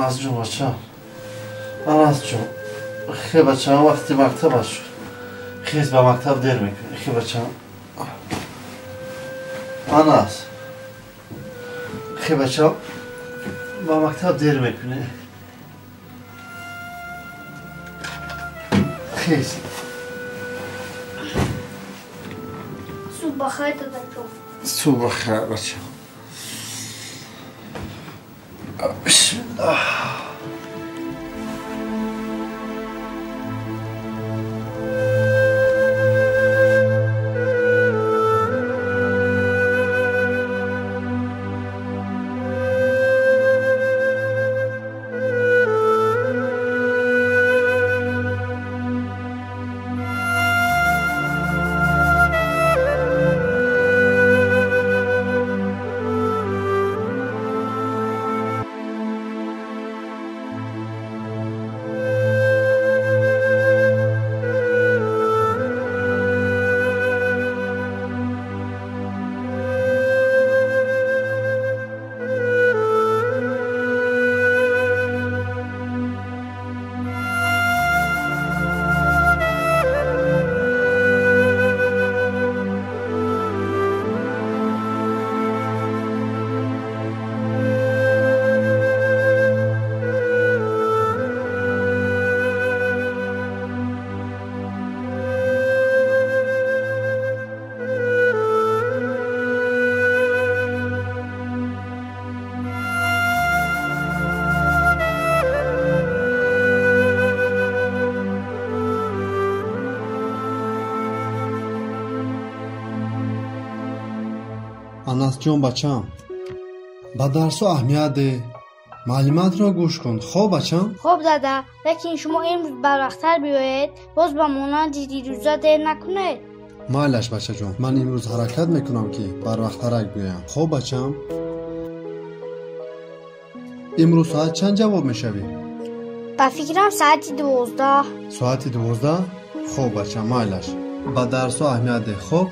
Анас ҷон бачам, Анас ҷон, хе бачам, вақти мактаб шуд. Хез, ба мактаб дер мекунӣ. Хе бачам. Анас. Хе бачам, ба мактаб дер мекунӣ. Хез. Субҳ бахайр, дадаҷон. Субҳ бахайр, бачам. Бисмиллаҳ. Анасҷон бачам, ба дарсо аҳамият деҳ, маълумотро гӯш кун. Хоб бачам? Хоб дада, лекин шумо имрӯз барвақттар биёед, боз ба монанди дирӯза дер накунед. Майлаш бачаҷон, ман имрӯз ҳаракат мекунам, ки барвақттарак биёям. Хоб бачам? Имрӯз соат чанд ҷавоб мешавӣ? Ба фикрам соати 12. Соати 12? Хоб бачам, майлаш. Ба дарсо аҳамият деҳ, хоб?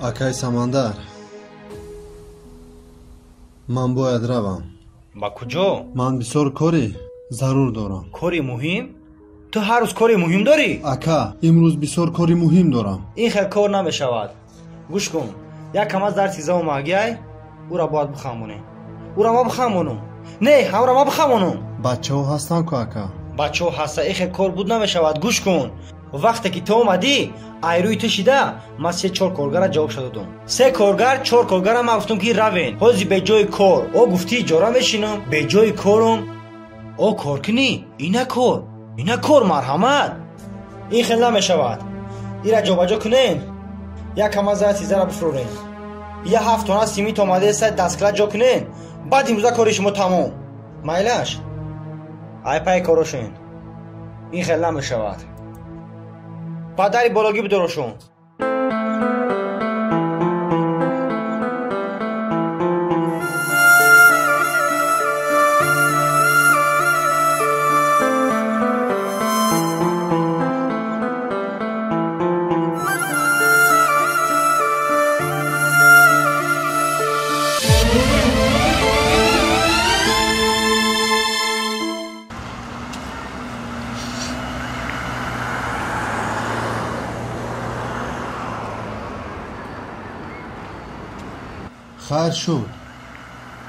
Акай Самандар, ман бояд равам. Ба куҷо? Ман бисёр кори зарур дорам. Кори муҳим? Ту ҳар рӯз кори муҳим дорӣ? Ака, имрӯз бисёр кори муҳим дорам. Ин хел кор намешавад. Гӯш кун, як кам аз дарси зоомагиай, ӯра бояд бихамонем. Ӯра ма бихамонум. Не, ҳамра ма бихамонум. Бачаҳо ҳастанд ку, ака? Бачаҳо ҳаста, ин хел кор буд намешавад. Гӯш кун, вақте ки ту омадӣ, айрӯи ту шида, ман 3-4 коргара ҷавобша додум. 3 коргар, 4 коргара ман гуфтум ки равен. Ҳози беҷои кор. О гуфтӣ иҷора мешинам, беҷои корум. О кор кунӣ, ина кор. Ина кор марҳамат. Ин хел намешавад. Ира ҷобаҷо кунен. Як кама зара сизара бифурорен. Я 7 тона симит омадеста дасткала ҷо кунен. Баъд имрӯза кори шумо тамом. Майлаш? Ай пай корошен. Ин хел намешавад. Падари бологӣ бидорошон. Хайр шуд.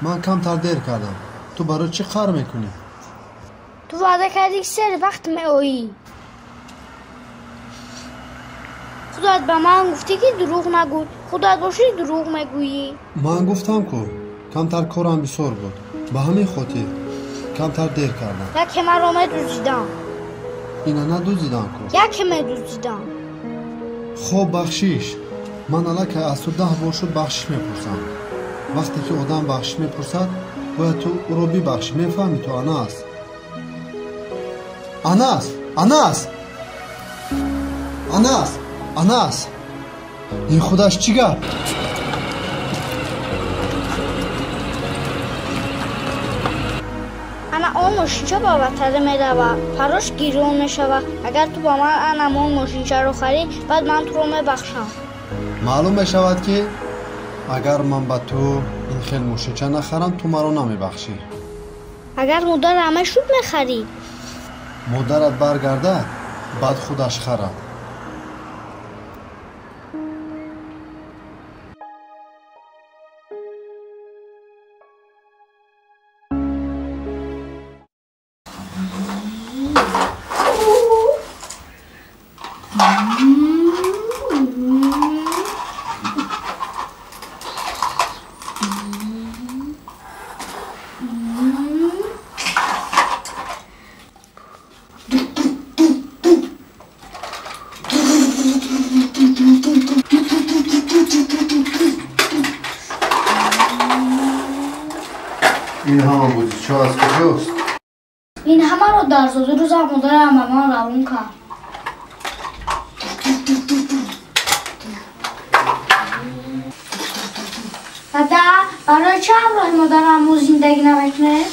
Ман камтар дер кардам. Ту барои чӣ қар мекунӣ? Ту ваъда кардӣ, ки сари вақт меоӣ. Худоят ба ман гуфтӣ, ки дурӯғ нагӯй. Худоят бошӣ, дурӯғ мегӯӣ. Ман гуфтам ку, камтар корам бисёр буд. Ба ҳамин хотир камтар дер кардам. Яке маро медуздидам. Ина надуздидам ку. Яке медуздидам. Хоб, бахшиш. Ман аллакай аз ту 10 бор шуд бахшиш мепурсам. Вақте ки одам бахшиш мепурсад, бояд ту ӯро бибахшӣ. Мефаҳмӣ ту, Анас? Анас! Анас! Анас! Анас! Ин худаш чӣ гап? Ана он мошинча ба ватара меравад. Парош гирон мешавад. Агар ту ба ман анам он мошинчаро харӣ, баъд ман туро мебахшам. Маълум мешавад, ки агар ман ба ту ин хел мошинча нахарам, ту маро намебахшӣ. Агар модарам мешуд, мехарӣ. Модарат баргардад, баъд худаш харад. Ин ҳама бозичаҳо аз куҷост? Ин ҳамаро дар зодрӯзам модарам ба ман равон кард. Дада, барои чӣ ҳамроҳи модарам мо зиндагӣ намекунем?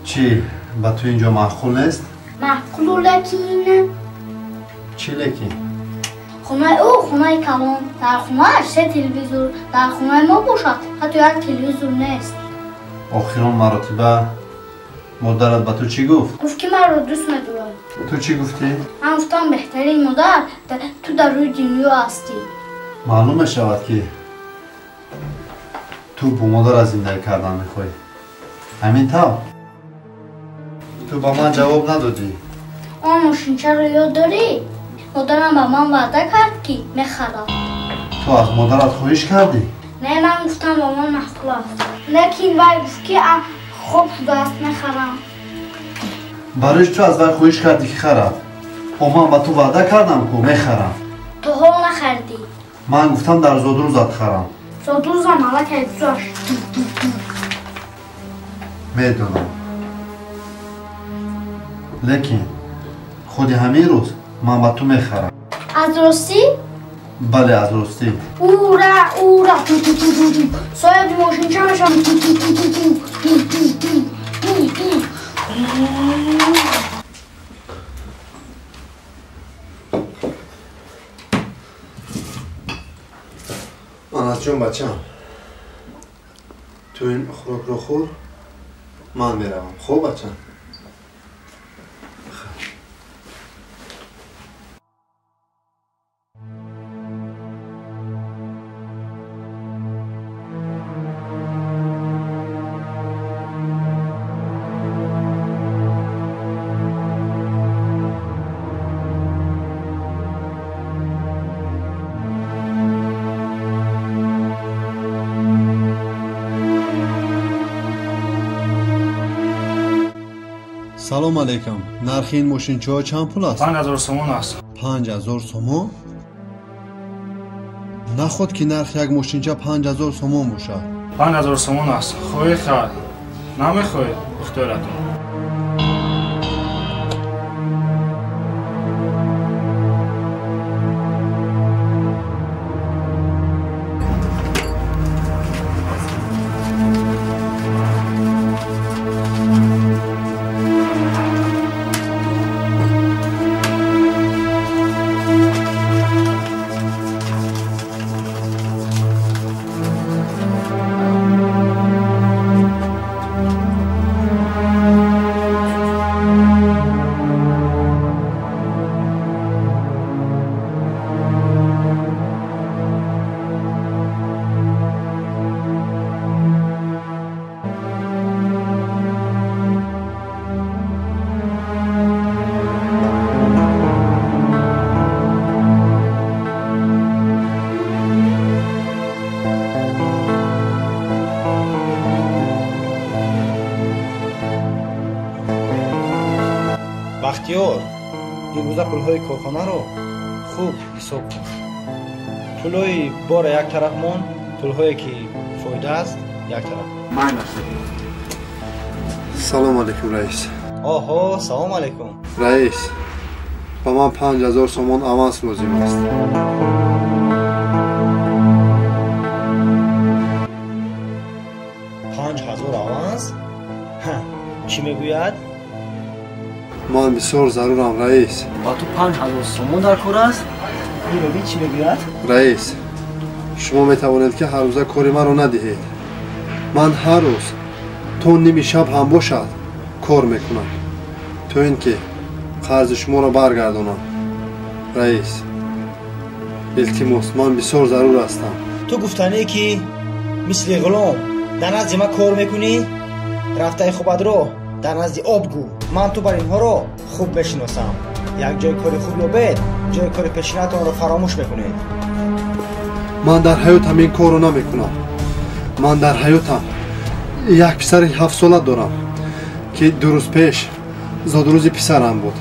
Чӣ, ба ту инҷо маъқул нест? Маъқулу, лекин. Чӣ лекин? Хонаи ӯ хонаи калон. Дар хонааш 3 телевизор. Дар хонаи мо бошад, ҳатто як телевизор нест. Охирон маротиба модарат ба ту чӣ гуфт? Гуфт, ки маро дӯст медорад. Ту чӣ гуфтӣ? Ман гуфтам, беҳтарин модар ту дар рӯи дунё ҳастӣ. Маълум мешавад, ки ту бо модарат зиндагӣ кардан мехоҳӣ. Ҳамин тавр? Ту ба ман ҷавоб надодӣ. Он мошинчаро ёд дорӣ? Модарам ба ман ваъда кард, ки мехарад. Ту аз модарат хоҳиш кардӣ? Не, ман гуфтам, ба ман маъқул аст. Лекин вай гуфт, ки хоб шудааст, мехарам. Барои чӣ ту аз вай хоҳиш кардӣ, ки харад? О, ман ба ту ваъда кардам, ку мехарам. То ҳол нахаридӣ. Ман гуфтам, дар зодрӯзат харам. Зодрӯзам аллакай гузашт. Медонам. Лекин худи ҳамин рӯз ман ба ту мехарам. Аз ростӣ? Бале, аз ростӣ. Ура, ура! Соҳиби мошинча мешавам. Анасҷон, бачам, ту ин хӯрокро хӯр, ман меравам. Хуб, бачам? Салом алейкум. Нархи ин мошинчаҳо чанд пул аст? 5000 сомон аст. 5000 сомон? Наход ки нархи як мошинча 5000 сомон бошад. 5000 сомон аст. Хоҳӣ хар, намехоҳӣ ихтиёратон. Бахтиёр, имрӯза пулҳои корхонаро хуб ҳисоб кун. Пулҳои бора як тараф мон, пулҳое ки фоида аст як тараф. Салом алейкум, раис. Оҳо, салом алейкум. Раис, ба ман 5000 сомон аванс лозим аст. 5000 аванс? Чӣ мегӯяд? Ман бисёр зарурам, раис. Ба ту 5000 сомон дар кор аст? Инро бин чӣ мегӯяд? Раис, шумо метавонед ки ҳар рӯза кори маро надиҳед. Ман ҳар рӯз то ними шаб ҳам бошад кор мекунам, то ин ки қарзи шуморо баргардонам. Раис, илтимос, ман бисёр зарур ҳастам. Ту гуфтанӣ ки мисли ғулом дар назди ман кор мекунӣ? Рафтаи хубатро дар назди об гӯ. Ман ту бар инҳоро хуб мешиносам. Як ҷои кори хуб ёбед, ҷои кори пешинатонро фаромӯш мекунед. Ман дар ҳаётам ин корро намекунам. Ман дар ҳаётам як писари 7-сола дорам, ки 2 рӯз пеш зодрӯзи писарам буд.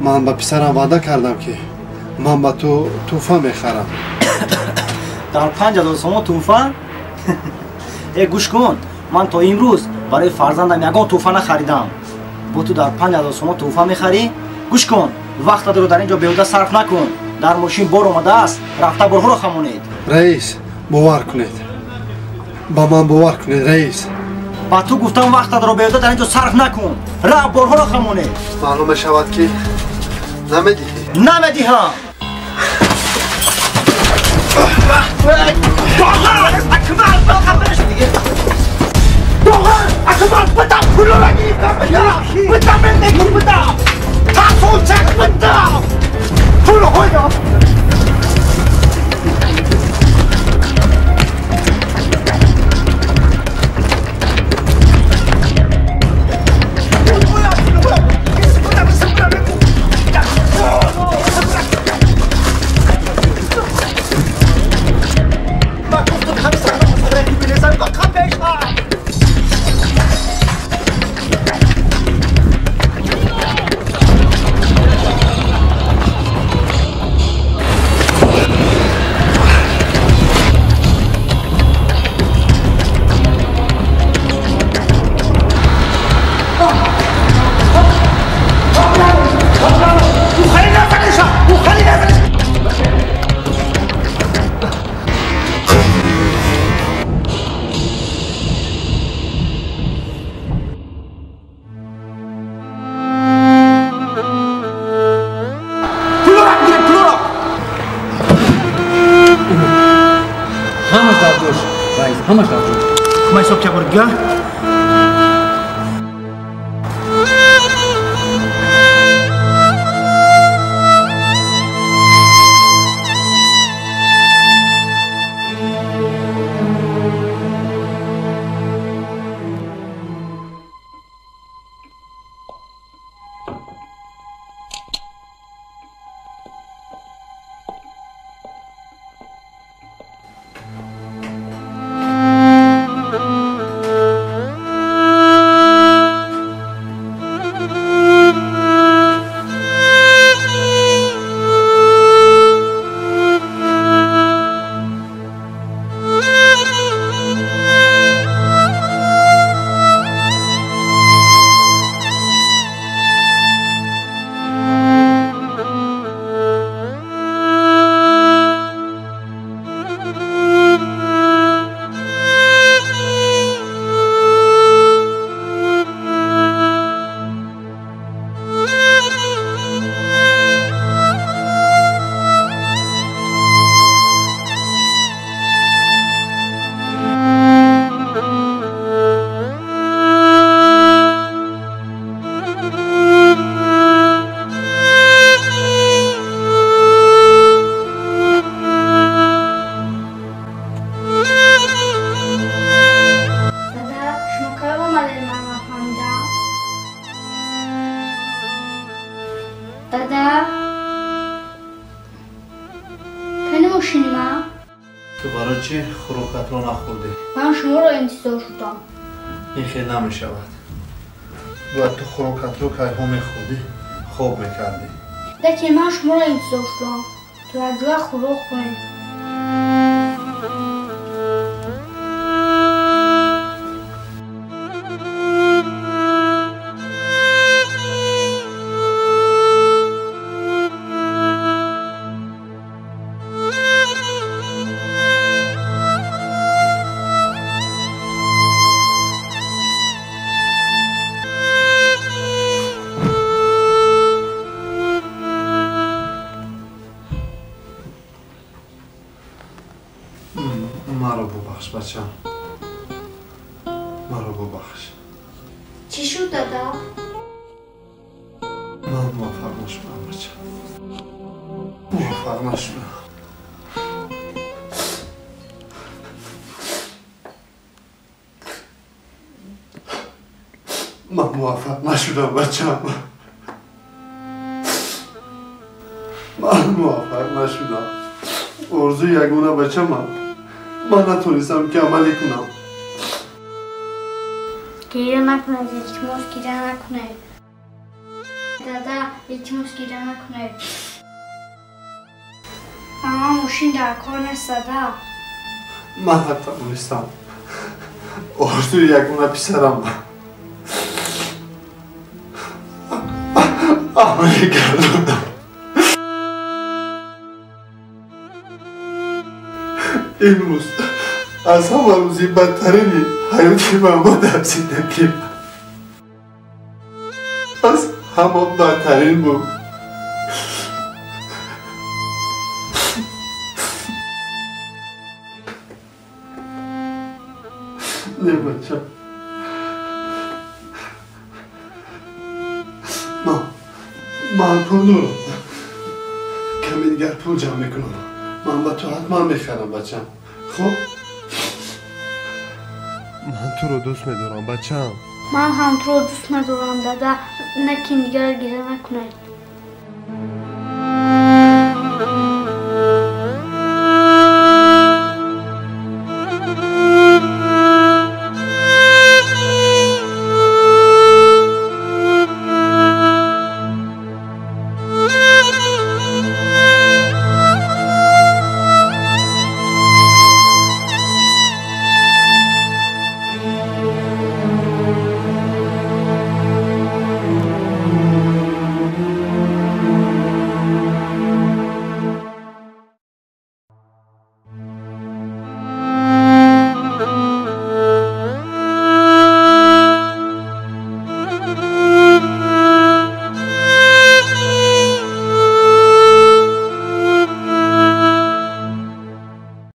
Ман ба писарам ваъда кардам, ки ман ба ту тӯҳфа мехарам. Дар 5000 сомон тӯҳфа? Э, гӯш кун, ман то имрӯз барои фарзандам ягон тӯҳфа нахаридам. Бо ту дар 5000 сомон тӯҳфа мехарӣ? Гӯш кун, вақтатро дар ин ҷо беҳуда сарф накун. Дар мошин бор омадааст, рафта борҳоро хамонед. Раис, бовар кунед, ба ман бовар кунед, раис. Ба ту гуфтам вақтатро беҳуда дар ин ҷо сарф накун, рафт борҳоро хамонед. Маълум мешавад ки намедиҳӣ. Намедиҳам. Ҳамаш дар ҷош. Ман ҳисоб кия бор дига? Хӯрокатро нахӯрдӣ. Ман шуморо интизор шудам. Ин хел намешавад. Бояд ту хӯрокатро кайҳо мехӯрдӣ, хоб мекардӣ. Лекин ман шуморо интизор шудам. То якҷоя хӯрок хӯрем. Маро бубахш, бачам. Маро бубахш. Чӣ шуд, дада? Ман муваффақ нашудам, бачам. Муваффақ нашудам. Ман муваффақ нашудам, бачам. Ман муваффақ нашудам. Орзуи ягона бачамам. Ман натонистам ки амалӣ кунам. Гиря накунед, илтимос, гиря накунед. Дада, илтимос, гиря накунед. Ба ман мошин дар кор нест, дада. Ман натавонистам. Орзуи ягона писарам амалӣ гардондам. Имрӯз аз ҳама рӯзи бадтарини ҳаёти ман буд дар зиндагим. Аз ҳама бадтарин буд. Не, бачам. Ман пул дорам. Каме дигар пул ҷамъ мекунам. Ман ба ту ҳатман мехарам, бачам. Хуб? Ман туро дӯст медорам, бачам. Ман ҳам туро дӯст медорам, дада. Лекин дигар гиря накунед.